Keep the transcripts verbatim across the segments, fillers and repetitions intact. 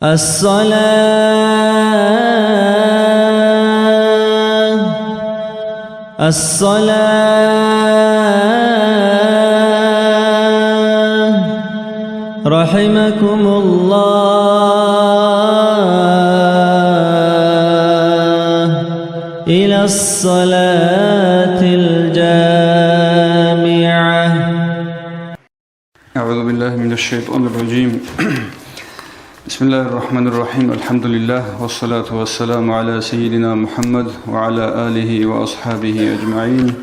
الصلاة، الصلاة، رحمكم الله، إلى الصلاة الجامعة. أعوذ بالله من الشيطان الرجيم. بسم الله الرحمن الرحيم. الحمد لله، والصلاة والسلام على سيدنا محمد وعلى آله وأصحابه أجمعين.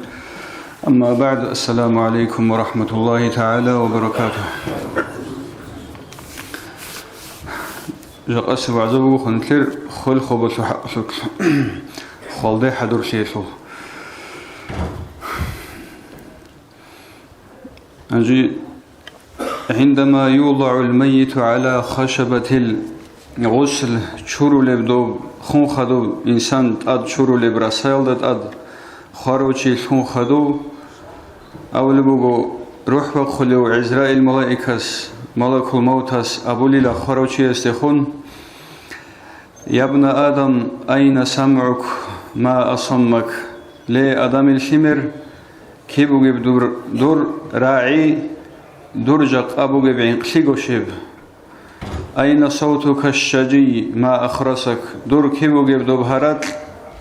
أما بعد، السلام عليكم ورحمة الله تعالى وبركاته. Жакъасеб вагӀза буго ханлъир хвел хобалъу хӀакълъулъ, хвалде хӀадурлъиялъул. Гьанже, عندما يوضع الميت على خشبة الغسل, чурулеб доб, хун хадуб инсан тӀад чурулеб расаялда тӀад хварав чи лъун хадув, абулеб буго, рухӀ бахъулев ГӀизраил малаикас, малакул мавтас абулила хварав чиясдехун: يا ابن آدم، أين سمعك ما أصمك؟ Ле, Адамил лъимер, киб бугеб дур, дур рагӀи, дур жакъа бугеб гӀинкълъиго щиб? أين صوتك الشجي ما أخرسك؟ Дур киб бугеб доб гьаракь,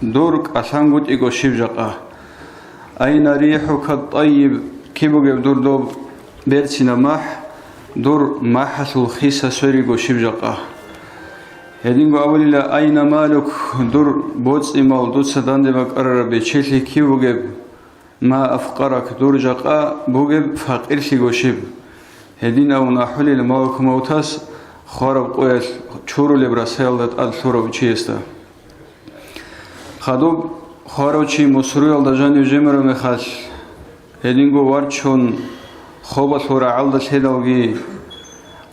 дур кӀалъангутӀиго щиб жакъа? أين ريحك الطيب؟ Киб бугеб дур доб берцинаб махӀ, дур махӀалъул хиса свериго щиб жакъа? Гьединго абулила: أين مالك؟ Дур боцӀи-мал, дуца данде бакӀарараб бечелъи киб бугеб? ما أفقرك؟ Дур жакъа бугеб факъирлъиго щиб? Гьедин абун ахӀулила малакул мавтас хвараб къоялъ чурулеб расаялда тӀад лъурав чиясда. Хадуб хварав чи мусруялда жанив жемарав мехалъ, гьединго варчун, хобалъул рагӀалда лъедалги,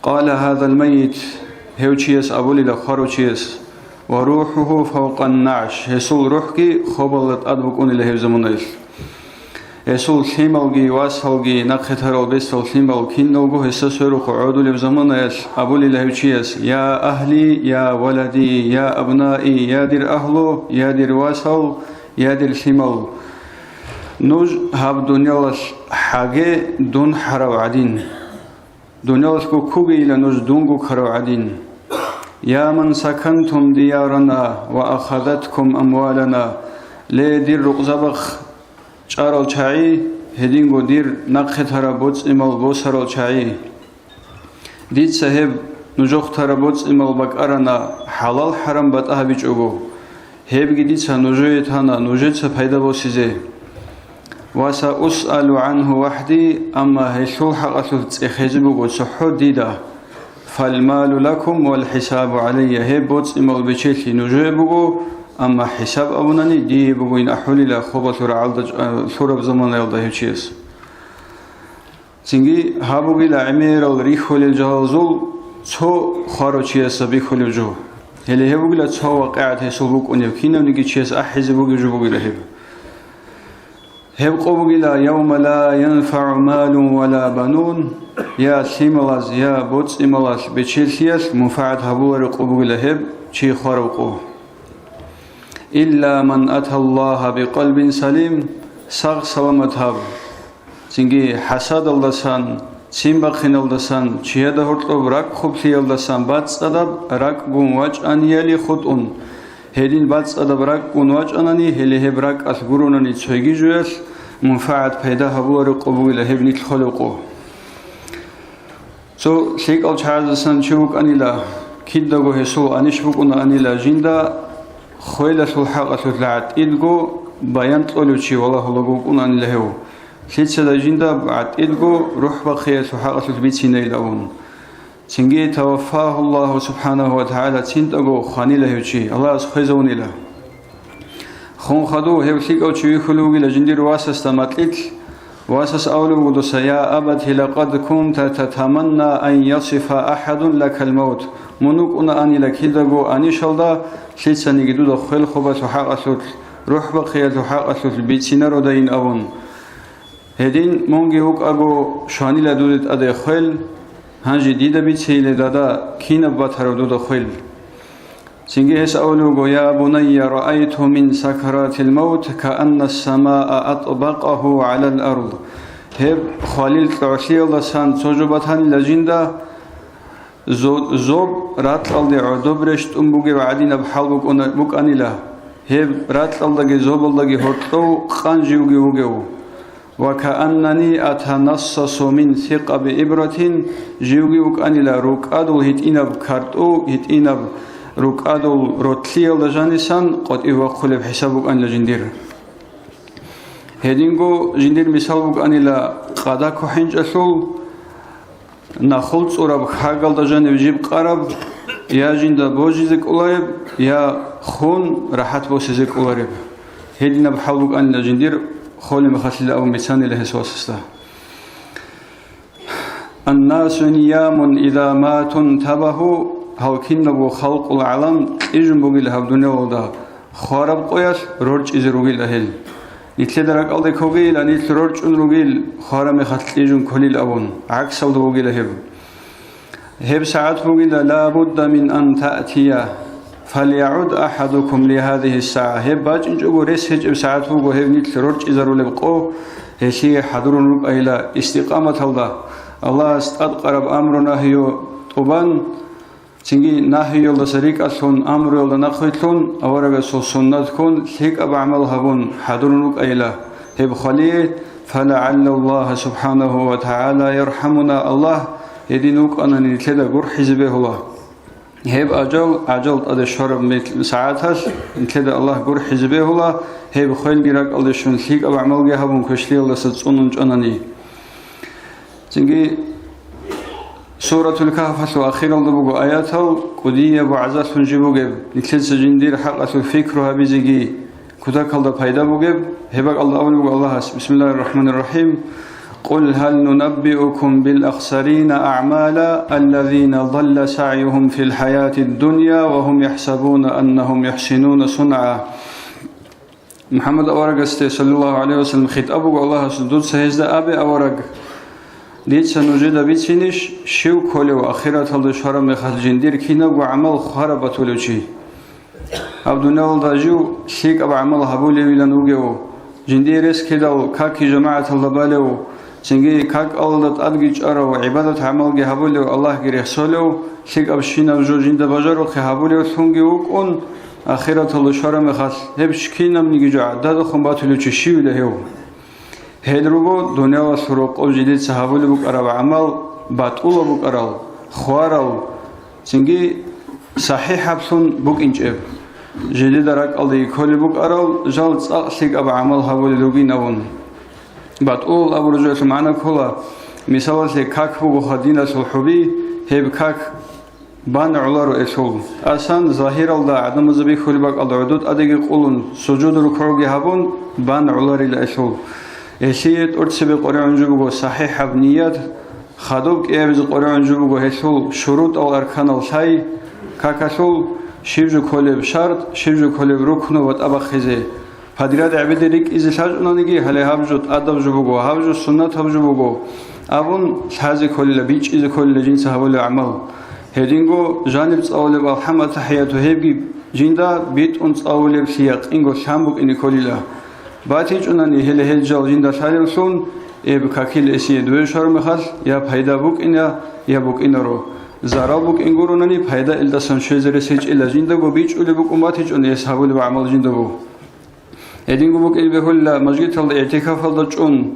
قال هذا الميت, гьев чияс абулила хварав чияс, وروحه فوق النعش, гьесул рухӀги хобалда тӀад букӀунила гьеб заманаялъ. Гьесул лъималги васалги, нахъе тарал бесдал лъимал киналго гьесда сверухъ гӀодулеб заманаялъ абулила гьев чияс: يا أهلي، يا ولدي، يا أبنائي, я дир агьлу, я дир васал, я дир лъимал. Нуж гьаб дуниялалъ хӀаге дун хӀарав гӀадин. Дуниялалъго ккугейила нуж дунго ккарав гӀадин. يا من سكنتم ديارنا وأخذتكم أموالنا, ле, дир рукъзабахъ чӀарал чагӀи, гьединго дир нахъе тараб боцӀи-мал босарал чагӀи. Дица гьеб нужехъ тараб боцӀи-мал бакӀарана хӀалал-хӀарам батӀа гьабичӀого. Гьебги дица нужее тана, нужеца пайда босизе. وسأسأل عنه وحدي, амма гьелъул хӀакъалъулъ цӀехезе буго цохӀо дида. فالمال لكم والحساب علي, гьеб боцӀи-мал бечелъи нужее буго, амма хӀисаб абунани дие бугин ахӀулила хобалъул рагӀалда, а, лъураб заманаялда гьев чияс. Цинги гьаб бугила гӀемерал рихьулел жалазул цо хварав чиясда бихьулев жо. Гьеле гьеб бугила цо вакъигӀат гьесул букӀунеб, кинавниги чияс ахӀизе бугев жо бугила гьеб. Гьеб къо бугила: يوم لا ينفع مال ولا بنون, я лъималаз, я боцӀи-малалъ бечелъиялъ мунфагӀат гьабулареб къо бугила гьеб чи хварав къо. إلا من أتى الله بقلب سليم, сагъ-саламат гьаб. Цинги хӀасадалдасан, ццин бахъиналдасан, чияда гьоркьоб ракӀ хъублъиялдасан бацӀцӀадаб ракӀ гун вачӀанияли хутӀун. Гьедин бацӀцӀадаб ракӀ гун вачӀанани, гьеле гьеб ракӀалъ гуронани цойги жоялъ мунфагӀат пайда гьабулареб къо бугила гьеб нилъ хвалеб къо. Цо лъикӀал чагӀаздасан чи вукӀанила, кидаго гьесул анищ букӀунаанила жинда, хвелалъул хӀакъалъулъ гӀатӀидго баян кьолев чи валагьулаго вукӀунаанила гьев, лъицадай жинда гӀатӀидго рухӀ бахъиялъул хӀакъалъулъ бицинайилавун. Цинги таваффагьу Аллагьу субхӀанагьу ва тагӀала цинтӀаго хванила гьев чи, Аллагьас хвезавунила. Хун хадув гьев лъикӀав чи вихьулев вугила жиндир васасда макьилъ, васас абулеб буго дуца: يا أبت لقد كنت تتمنى أن يصف أحد لك الموت. Мун вукӀунаанила кидаго анищалда, лъицаниги дуда хвел хобалъул хӀакъалъулъ, рухӀ бахъиялъул хӀакъалъулъ бицинародайин абун. Гьедин мунги вукӀаго щванила дуда тӀаде хвел, Гьанже дида бицейиле, дада, кинаб батараб дуда хвел? Цинги гьес абулеб буго: «Я бунайя, раайту мин сакаратил маут каанна самаа атбакъагьу гӀалал ард». Гьеб хвалил гӀолъиялдасан цо жо батанила жинда, зо-, зоб ракьалде гӀодоб рещтӀун бугеб гӀадинаб хӀал букӀуна-, букӀанила. Гьеб ракьалдаги зобалдаги гьоркьов къан живги вугев. «Ва кааннани атанассасу мин сикъаби ибратин», живги вукӀанила рукӀадул гьитӀинаб картӀу, гьитӀинаб рукӀадул ротлъиялда жанисан къотӀи вахъулеб хӀисаб букӀанила жиндир. Гьединго жиндир мисал букӀанила къада кухӀинчӀалъул, нахул цӀураб хьагалда жанив жиб къараб, я жинда божизе кӀолареб, я хун рахӀат босизе кӀолареб. Гьединаб хӀал букӀанила жиндир холеб мехалъила абун бицанила гьес васасда. «Аннасу ниямун иза матун табагьу», гьал кинабго халкъул гӀалам кьижун бугила гьаб дуниялалда, хвараб къоялъ рорчӀизе ругила гьел. Нилъеда ракӀалде ккогейилан нилъ рорчӀун ругил, хвараб мехалъ кьижун кколил абун, гӀаксалда бугила гьеб. Гьеб сагӀат бугила: «Ла будда мин ан таътия, фалягӀуд ахӀадукум ли гьазигьи ссагӀа». Гьеб бачӀинчӀого рес гьечӀеб сагӀат буго гьеб нилъ рорчӀизарулеб къо, гьелъие хӀадурун рукӀайила истикъаматалда, Аллагьас тӀадкъараб амру-нагью тӀубан, цинги нагьиялдаса рикӀкӀалъун, амруялда нахъвилълъун, аварагасул суннат ккун, лъикӀаб гӀамал гьабун хӀадурун рукӀайила гьеб хвалие, «фалагӀалла Аллагьа субхӀанагьу ва тагӀала ярхӀамуна», Аллагь гьедин вукӀанани нилъеда гурхӀизе бегьула. Гьеб ажал, ажал тӀаде щвараб мел-, сагӀаталъ нилъеда Аллагь гурхӀизе бегьула, гьеб хвелги ракӀалде щун лъикӀаб гӀамалги гьабун квешлъиялдаса цӀунун чӀанани. Цинги Суратул Кагьфалъул ахиралда буго аятал, кӀудияб вагӀзалъун жиб бугеб, нилъеца жиндир хӀакъалъулъ пикру гьабизеги кутакалда пайда бугеб. Гьеб бакӀалда абулеб буго Аллагьас: «Бисмиллагьир рахӀманир рахӀим. Къул гьал нунаббиукум бил ахсарина агӀмала, аллазина далла сагӀюгьум фил хӀаятид дунья ва гьум яхӀсабуна аннагьум юхӀсинуна сунъа». МухӀаммад аварагасде, саллаллагьу гӀалайгьи ва саллам, хитӀаб буго Аллагьас: «Дуца гьезда абе, авараг, дица нужеда бицинищ, щив кколев ахираталда щвараб мехалъ жиндир кинабго гӀамал хвараб батулев чи? Гьаб дуниялалда жив лъикӀаб гӀамал гьабулевилан вугев, жиндие рес ккедал какги жамагӀаталда балев, цинги какалда тӀадги чӀарав, гӀибадат-гӀамалги гьабулев, Аллагьги рехсолев, лъикӀабщинаб жо жинда бажарухъе гьабулевлъунги вукӀун, ахираталда щвараб мехалъ, гьеб кинабниги жо гӀададахун батулев чи щивила гьев? Гьел руго дуниялалъул рокъов жидеца гьабулеб букӀараб гӀамал батӀулаб букӀарал, хварал, цинги сахӀихӀаблъун букӀинчӀеб. Жидеда ракӀалдеги кколеб букӀарал жал цӀакъ лъикӀаб гӀамал гьабулел ругинавун». БатӀулал абураб жоялъул магӀна ккола, мисалалъе, как бугоха диналъул хӀуби, гьеб как бан гӀоларо элъул. Асан загьиралда гӀадамазда бихьулеб бакӀалда гӀодо тӀадеги къулун, сужуду-рукугӀги гьабун, бан гӀоларила элъул. Гьелъие тӀоцебе къваригӀун жо буго сахӀихӀаб ният, хадуб кӀиабизе къваригӀун жо буго гьелъул шурутӀал-арканал лъай, какалъул щиб жо кколеб шартӀ, щиб жо кколеб рукну ва тӀабахъизе. Подряд гӀебеде рикӀкӀизе лъачӀунаниги, гьале гьаб жо тӀадаб жо буго, гьаб жо суннатаб жо буго абун лъазе кколила, бичӀчӀизе кколила жинца гьабулеб гӀамал. Гьединго жаниб цӀалулеб алхӀам, аттахӀияту гьебги жинда битӀун цӀалулеблъи якъинго лъан букӀине кколила. БатичӀунани гьеле гьел жал жинда лъалевлъун, эб какил эсие дуе щвараб мехалъ, я пайда букӀина, я букӀинаро. Зарал букӀин гуронани, пайда илдасан щвезе рес гьечӀила, жиндаго бичӀчӀулеб букӀун батичӀун эс гьабулеб гӀамал жиндаго. Гьединго букӀин бегьулила мажгиталда игӀтикафалда чӀун.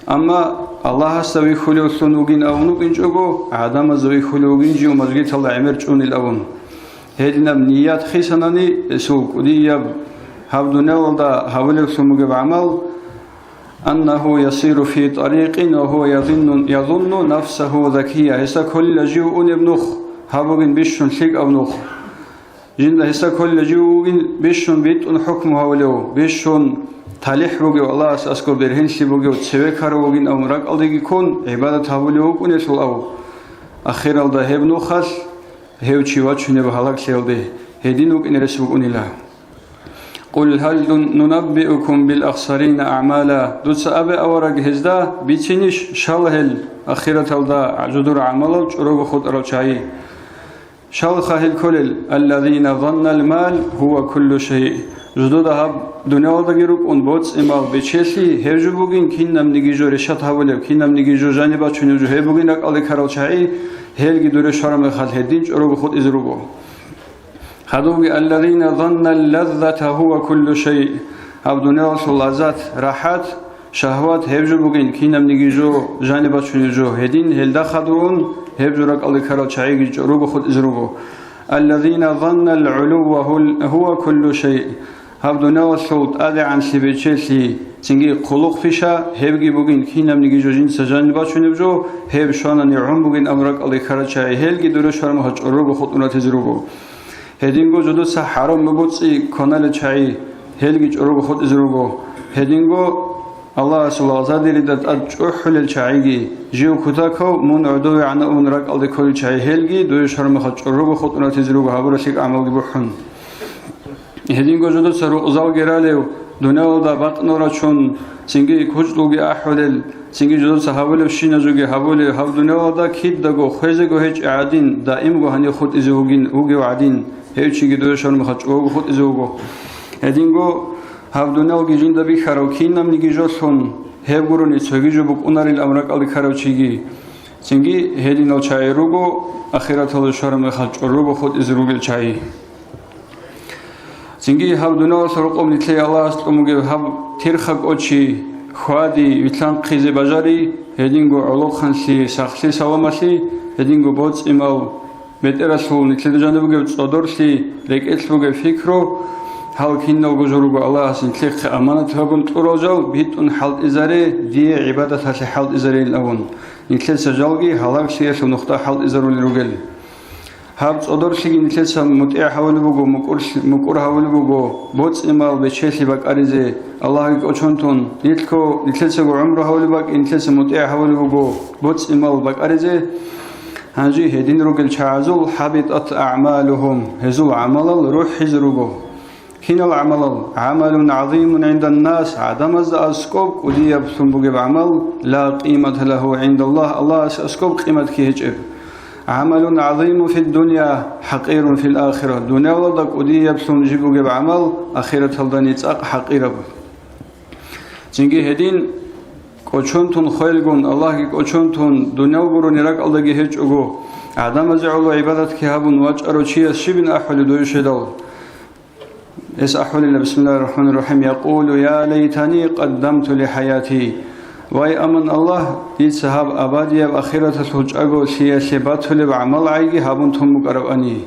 Амма Аллагьасда вихьулевлъун вугин абун вукӀинчӀого, гӀадамазда вихьулев вугин жив мажгиталда гӀемер чӀунил абун. Гьединаб ният хисанани, гьесул кӀудияб гьаб дуниялалда гьабулевлъун бугеб гӀамал, «аннагьу ясиру фи тарикъин ва гьува язинну, язунну нафсагьу закия», гьесда кколила жив унеб нух, гьаб бугин бищун лъикӀаб нух. Жинда гьесда кколила жив вугин бищун битӀун хӀукму гьавулев, бищун талихӀ бугев, Аллагьас аскӀоб бергьенлъи бугев, цеве ккарав вугин абун ракӀалдеги ккун, гӀибадат гьабулев вукӀунелъул ав. Ахиралда гьеб нухалъ гьев чи вачунеб гьалаглъиялде гьедин вукӀине рес букӀунила. Къул гьал нунаббиукум бил ахсарина аъмала, дуца абе, авараг, гьезда, бицинищ щал гьел ахираталда жидер гӀамалал чӀорого хутӀарал чагӀи? Щалха гьел кколел? Аллазина заннал мал гьува куллу шайъ. Жидеда гьаб дуниялалдаги рукӀун боцӀи-мал, бечелъи, гьеб жо бугин кинабниги жо решат гьабулеб, кинабниги жо жаниб бачунеб жо гьеб бугин ракӀалде ккарал чагӀи, гьелги дуре щвараб мехалъ гьедин чӀорого хутӀизе руго. Гьадубги, аллазина заннал лаззата гьува куллу шайъ. Гьаб дуниялалъул лаззат, рахӀат, шагьват гьеб жо бугин кинабниги жо жаниб бачунеб жо, гьедин гьелда хадугӀун гьеб жо ракӀалде ккарал чагӀиги чӀорого хутӀизе руго. Аллазина заннал гӀулува гьул-, гьува куллу шайъ. Гьаб дуниялалъул тӀадегӀанлъи, бечелъи, цинги хъулухъ-пиша, гьебги бугин кинабниги жо жинца жаниб бачунеб жо, гьеб щванани гӀун бугин абун ракӀалде ккарал чагӀи, гьелги дуре щвараб мехалъ чӀорого хутӀун ратизе руго. Гьединго жидеца хӀарам боцӀи кваналел чагӀи, гьелги чӀорого хутӀизе руго. Гьединго Аллагьасул лагъзадерида тӀад чӀухӀулел чагӀиги, жив кутакав мун гӀодовегӀан абун ракӀалде кколел чагӀи, гьелги дуе щвараб мехалъ чӀорого хутӀун ратизе руго гьабурал лъикӀ гӀамалги бухӀун. Гьединго жидеца рукъзалги ралев, дуниялалда бакънал рачун, цинги кучӀдулги ахӀулел, цинги жидеца гьабулебщинаб жоги гьабулев, гьаб дуниялалда кидаго хвезего гьечӀеб гӀадин, даимго гьанив хутӀизе вугин, вугев гӀадин, гьев чиги дуе щвараб мехалъ чӀорого хутӀизе вуго. Гьединго гьаб дуниялги жинда бихьарав кинабниги жолъун, гьеб гурони цоги жо букӀунарил абун ракӀалде ккарав чиги. Цинги гьединал чагӀи руго ахираталде щвараб мехалъ чӀорого хутӀизе ругел чагӀи. Цинги гьаб дуниялалъул рокъоб нилъее Аллагьас кьун бугеб гьаб тирха кӀочи, хьвади, вилълъанхъизе бажари, гьединго гӀолохъанлъи, сахлъи-саламалъи, гьединго боцӀи-мал, бетӀералъул нилъеда жаниб бугеб цӀодорлъи, рекӀелъ бугеб пикру, гьал киналго жо руго Аллагьас нилъехъе аманат гьабун кьурал жал битӀун хӀалтӀизаре, дие гӀибадаталъе хӀалтӀизарейин абун, нилъеца жалги гьалаглъиялъул нухда хӀалтӀизарулел ругел. Гьаб цӀодорлъиги нилъеца мутӀигӀ гьавулеб буго, мукӀурлъ-, мукӀур гьавулеб буго, боцӀи-мал, бечелъи бакӀаризе, Аллагьги кӀочон тун, нилъго, нилъецаго гӀумру гьавулеб бакӀи, нилъеца мутӀигӀ гьавулеб буго, боцӀи-мал бакӀаризе. Гьанже гьедин ругел чагӀазул хӀабитӀат аъмалугьум, гьезул гӀамалал рухӀизе руго. Кинал гӀамалал? ГӀамалун гӀазимун гӀинданнас, гӀадамазда аскӀоб кӀудияблъун бугеб гӀамал, ла къимата лагьу гӀиндаллагь, Аллагьасе аскӀоб къиматги гьечӀеб. ГӀамалун гӀазимун фиддунья, хӀакъирун фил ахира, дуниялалда кӀудияблъун жиб бугеб гӀамал, ахираталдани цӀакъ хӀакъираб. Цинги гьедин, кӀочон тун хвелгун, Аллагьги кӀочон тун, дуниял гурони ракӀалдаги гьечӀого, гӀадамазе гӀоло гӀибадатги гьабун вачӀарав чияс щибин ахӀулеб дуе щведал? Гьес ахӀулила, бисмиллагьир рахӀманир рахӀим, якъулу: «Я лайтани къаддамту ли хӀаяти». Вай, аман Аллагь, дица гьаб абадияб ахираталъул чӀаголъиялъе батулеб гӀамал гӀайги гьабун тун букӀарабани.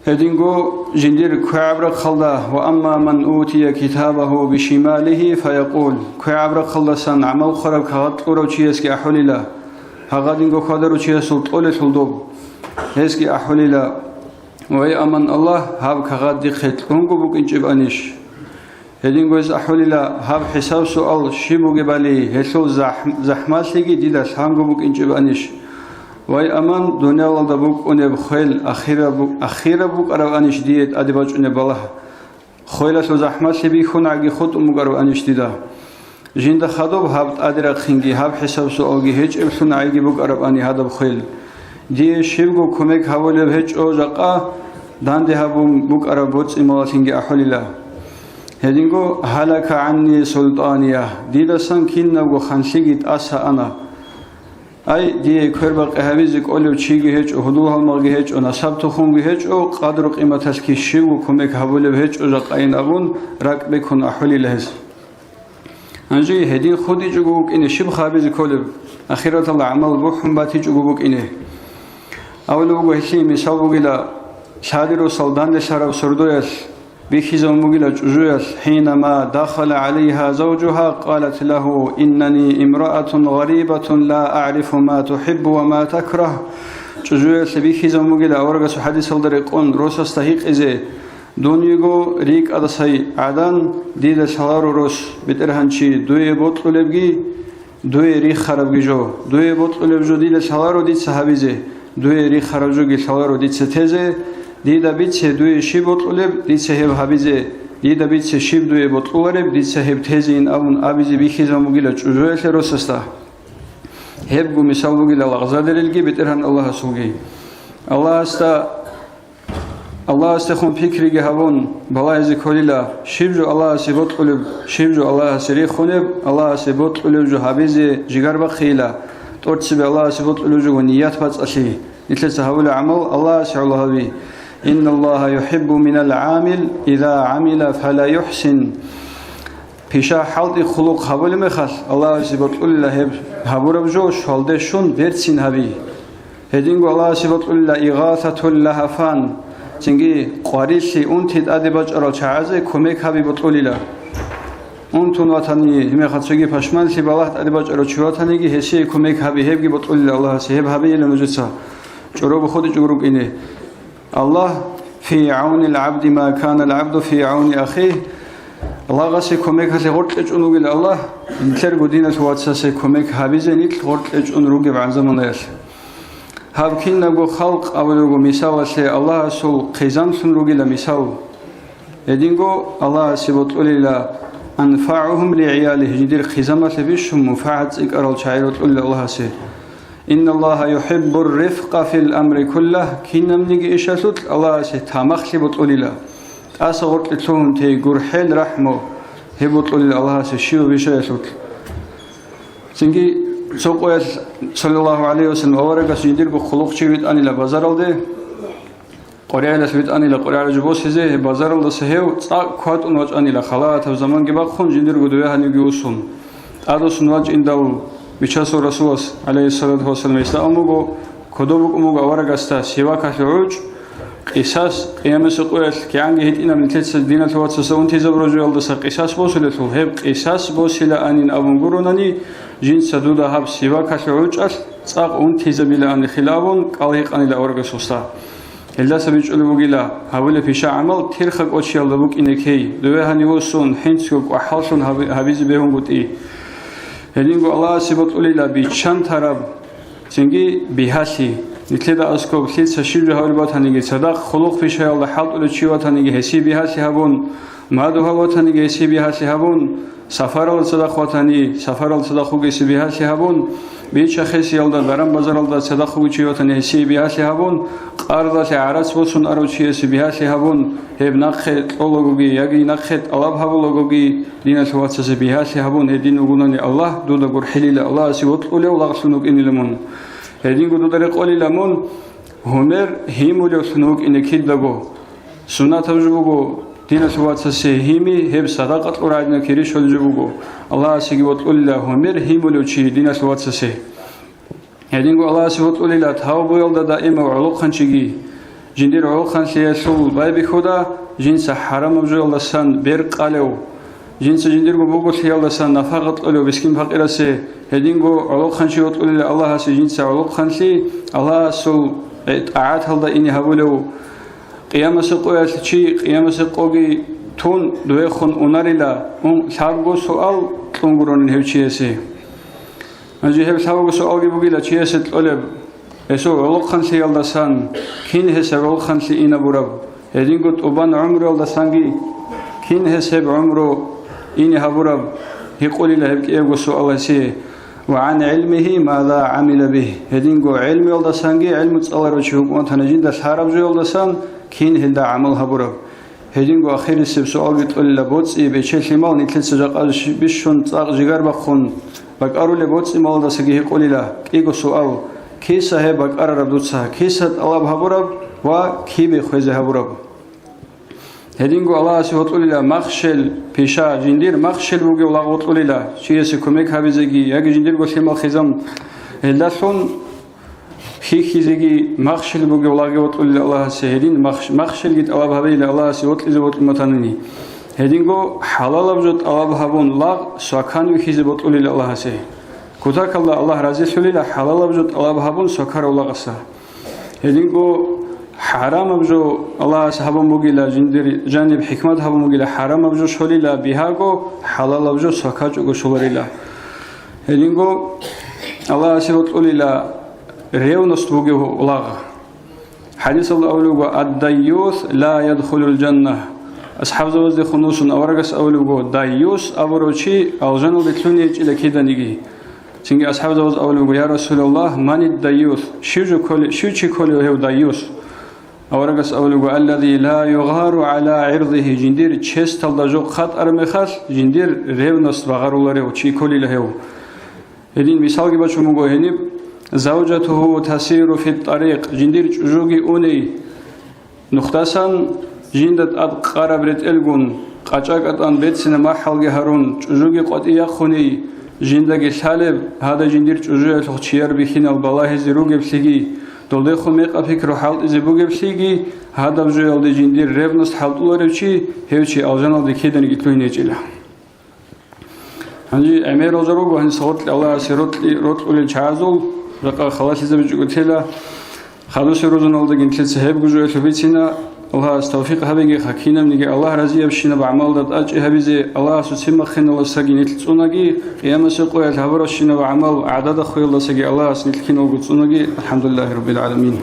Гьединго жиндир квегӀаб рахъалда: «Ва амма ман утия китабагьу бишималигьи фаякъул», квегӀабрахъалдасан гӀамал хъвараб кагъат кьурав чиясги ахӀулила, гьагъадинго хьвадарав чиясул кьолелъул доб, гьесги ахӀулила: «Вай, аман Аллагь, гьаб кагъат дихъе кьунго букӀинчӀебанищ?» Гьединго гьес ахӀулила: «Гьаб хӀисаб-суал щиб бугебали, гьелъул захӀ-, захӀмалъиги дида лъанго букӀинчӀебанищ?» Вай, аман, дуниялалда букӀунеб хвел ахираб бу-, ахираб букӀарабанищ дие тӀаде бачӀунеб балагь? Хвелалъул захӀмалъи бихьун гӀаги хутӀун букӀарабанищ дида? Жинда хадуб гьаб тӀаде рахъинги, гьаб хӀисаб-суалги гьечӀеблъун гӀайги букӀарабани гьадаб хвел? Дие щибго кумек гьабулеб гьечӀо жакъа, данде гьабун букӀараб боцӀи-малалъинги ахӀулила. Гьединго: «Гьалака гӀанни султӀания», дидасан кинабго ханлъиги тӀаса ана. Ай, дие квербакъи гьабизе кӀолев чиги гьечӀо, гьудул-гьалмагъги гьечӀо, насаб-тухумги гьечӀо, къадру-къиматалъги щибго кумек гьабулеб гьечӀо жакъайин абун, ракӀ бекун ахӀулила гьес. Гьанже гьедин хутӀичӀого вукӀине щиб гьабизе кколеб, ахираталда гӀамал бухӀун батичӀого букӀине? Абулеб буго, гьелъие мисал бугила, лъади-росал данделъараб сордоялъ бихьизабун бугила чӀужуялъ: «ХӀинама дахала гӀалайгьа завжугьа, къалат лагьу: иннани имраатун гъарибатун ла агӀрифу ма тухӀиббу ва ма такрагь». ЧӀужуялъе бихьизабун бугила, аварагасул хӀадисалда рекъон, росасда гьикъизе: «Дун йиго рикӀкӀад сай гӀадан, дида лъаларо рос, бетӀергьанчи, дуе бокьулебги, дуе рихарабги жо. Дуе бокьулеб жо дида лъаларо дица гьабизе, дуе рихараб жоги лъаларо дица тезе. Дида бице, дуе щиб бокьулеб, дица гьеб гьабизе. Дида бице щиб дуе бокьулареб, дица гьеб тезейин абун абизе бихьизабун бугила чӀужуялъе росасда. Гьебго мисал бугила лагъзадерилги БетӀергьан Аллагьасулги. Аллагьасда, Аллагьасдехун пикриги гьабун, балагьизе кколила, щиб жо Аллагьасе бокьулеб, щиб жо Аллагьасе рихунеб, Аллагьасе бокьулеб жо гьабизе жигар бахъейила, тӀоцебе Аллагьасе бокьулеб жого ният бацӀцӀалъи. Нилъеца гьабулеб гӀамал Аллагьасе гӀоло гьави. Инналлагьа юхӀиббу минал гӀамил, иза гӀамила фала юхӀсин. Пиша хӀалтӀи хъулухъ гьабулеб мехалъ, Аллагьасе бокьулила гьеб гьабураб жо щвалде щун берцин гьаби. Гьединго Аллагьасе бокьулила игъасатул лахӀафан, цинги къварилъи, унти тӀаде бачӀарал чагӀазе кумек гьаби бокьулила. Унтун ватани, гьебмехалъ цоги пашманлъи балагь тӀаде бачӀарав чи ватаниги, гьесие кумек гьаби, гьебги бокьулила Аллагьасе, гьеб гьабейила нужеца, чӀорого хутӀичӀого рукӀине. Аллагь фи гӀавнил гӀабди ма канал гӀабду фи гӀавни ахихь. Лагъасе кумекалъе гъоркье чӀун вугила Аллагь, нилъерго диналъ вацасе кумек гьабизе нилъ гъоркье чӀун ругебгӀан заманаялъ. Гьаб кинабго халкъ абулебго мисалалъе Аллагьасул хъизамлъун ругила мисал. Гьединго Аллагьасе бокьулила анфагӀухум лигӀиялихь, жидер хъизамалъе бищун мунфагӀат цӀикӀкӀарал чагӀи бокьулила Аллагьасе. Инналлагьа юхӀиббур рифкъа фил амри куллагь, кинабниги ишалъулъ Аллагьасе тамахлъи бокьулила. ТӀаса гъоркье лъугьун тей гурхӀел рахӀму, гьеб бокьулила Аллагьасе щибаб ишаялъулъ. Цинги цо къоялъ, саллаллагьу гӀалайгьи вассалам, аварагас жиндирго хъулухъчи витӀанила базаралде, къоригӀелалъ витӀанила къоригӀел жо босизе, гьеб базаралдаса гьев цӀакъ кватӀун вачӀанила, халатаб заманги бахъун, жиндирго дове гьанивги вуссун. ТӀадвуссун вачӀиндал Бичасул Расулас, гӀалайгьиссалату вассалам, гьесда абун буго, кодоб букӀун буго аварагасда сивакалъе гӀучӀ, къисас, къиямасеб къоялъ кигӀанги гьитӀинаб нилъеца диналъул вацасда унтизабураб жоялдаса къисас босулелъул, гьеб къисас босилаанин абун гуронани, жинца дуда гьаб сивакалъе гӀучӀалъ цӀакъ унтизабилаанихъила абун кӀалгьикъанила аварагасухъа. Гьелдаса бичӀчӀулеб бугила, гьабулеб пиша-гӀамал тирха кӀочиялда букӀине ккей, дове гьанив вуссун, хӀинцго кӀвахӀаллъун гьаби-, гьабизе бегьунгутӀи. Гьединго Аллагьасе бокьулила биччан тараб, цинги бигьалъи. Нилъеда аскӀоб лъица щиб жо гьабулеб батаниги, цадахъ хъулухъ пишаялда хӀалтӀулев чи ватаниги, гьесие бигьалъи гьабун, мадугьал ватаниги, гьесие бигьалъи гьабун, сапаралда цадахъ ватани, сапаралда цадахъ вугесе бигьалъи гьабун, бича-хесиялда, даран-базаралда цадахъ вугев чи ватани, гьесие бигьалъи гьабун, къардалъе гӀарац босун арав чиясе бигьалъи гьабун, гьеб нахъе кьолагоги яги нахъе тӀалаб гьабулагоги, диналъул вацасе бигьалъи гьабун, гьедин вугунани Аллагь дуда гурхӀилила, Аллагьасе вокьулев лагълъун вукӀинила мун. Гьединго дуда рекъолила мун, гьумер гьимулевлъун вукӀине кидаго. Суннатаб жо буго, диналъул вацасе гьими, гьеб садакъа кьураб гӀадинаб кири щолеб жо буго. Аллагьасеги вокьулила гьумер гьимулев чи диналъул вацасе. Гьединго Аллагьасе вокьулила тавбуялда даимав гӀолохъанчиги. Жиндир гӀолохъанлъиялъул байбихьуда, жинца хӀарамаб жоялдасан бер къалев. Жинца жиндирго буголъиялдасан нафакъа кьолев мискин-пакъирасе, гьединго гӀолохъанчи вокьулила Аллагьасе жинца гӀолохъанлъи, Аллагьасул тӀагӀаталда ине гьабулев. Къиямасеб къоялъ чи къиямасеб къоги тун, довехун унарила, ун лъабго суал кьун гуронин гьев чиясе. Гьанже гьеб лъабго суалги бугила чиясе кьолеб. Гьесул гӀолохъанлъиялдасан кин гьес гьеб гӀолохъанлъи инабураб? Гьединго тӀубан гӀумруялдасанги кин гьес гьеб гӀумру ине гьабураб? Гьикъулила гьеб кӀиябго суал гьесие. Ва гӀан гӀилмигьи маза гӀамила бигь. Гьединго гӀилмуялдасанги, гӀилму цӀаларав чи вукӀун ватани жинда лъараб жоялдасан кин гьелда гӀамал гьабураб? Гьединго ахирисеб суалги кьолила, боцӀи, бечелъи, мал нилъеца жакъа бищун цӀакъ жигар бахъун бакӀарулеб боцӀи-малдасаги гьикъулила кӀиго суал: киса гьеб бакӀарараб дуца, киса тӀалаб гьабураб ва кибе хвезе гьабураб? Гьединго Аллагьасе вокьулила махщел, пиша, жиндир махщел бугев лагъ вокьулила, чиясе кумек гьабизеги яги жиндирго лъимал-хъизан гьелдалъун хьихьизеги махщел бугев лагъги вокьулила Аллагьасе, гьедин махщ-, махщелги тӀалаб гьабейила Аллагьасе вокьизе вокьун батанани. Гьединго хӀалалаб жо тӀалаб гьабун лагъ свакан вихьизе вокьулила Аллагьасе. Кутакалда Аллагь разилъулила хӀалалаб жо тӀалаб гьабун свакарав лагъаса. Гьединго хӀарамаб жо Аллагьас гьабун бугила, жиндир жаниб хӀикмат гьабун бугила, хӀарамаб жо щолила бигьаго, хӀалалаб жо свакачӀого щоларила. Гьединго Аллагьасе вокьулила ревность бугев лагъ. ХӀадисалда абулеб буго: «Ад-дайюс ла ядхулул жанна». АсхӀабзабазде хунусун аварагас абулеб буго: «Дайюс абурав чи алжаналде лъугьине гьечӀила киданиги». Цинги асхӀабзабаз абулеб буго: «Я Расулаллагь, манид дайюс? Щив жо кколи-, щив чи кколев гьев дайюс?» Аварагас абулеб буго: «Аллади ла югъару гӀала гӀирдигьи», жиндир честалда жо хъатӀараб мехалъ, жиндир ревность багъаруларев чи кколила гьев. Гьедин мисалги бачун буго гьениб: «Завжатуху тасиру фи тӀарикъ», жиндир чӀужуги уней, нухдасан жинда тӀад къараб ретӀелгун, къачӀа-кӀатӀан бецина махӀалги гьарун, чӀужуги къватӀи яхъуней, жиндаги лъалеб, гьада жиндир чӀужуялъухъ чияр бихьинал балагьизе ругеблъиги, долдехун мекъа-пикру хӀалтӀизе бугеблъиги, гьадаб жоялде жиндир ревность хӀалтӀуларев чи, гьев чи алжаналде киданиги лъугьине гьечӀила. Гьанже гӀемерал жо руго, гьанже гъоркье Аллагьасе рокьи-, рокьулел чагӀазул, жакъа халалъизабичӀого тела. Хадусел рузуналдаги нилъеца гьеб гужуялъул бицина. Аллагьас тавфикъ гьабеги, хакинабниги Аллагь разиябщинаб гӀамалда тӀачӀи гьабизе Аллагьасул цимахъиналдасаги нилъ цӀунаги, къиямасеб къоялъ гьабурабщинаб гӀамал гӀадада хъуялдасаги Аллагьас нилъ киналго цӀунаги. АлхӀамдулиллагьи раббил гӀаламин.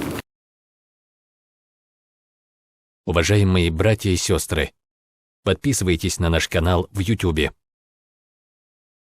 Уважаемые братья и сестры, подписывайтесь на наш канал в Ютубе.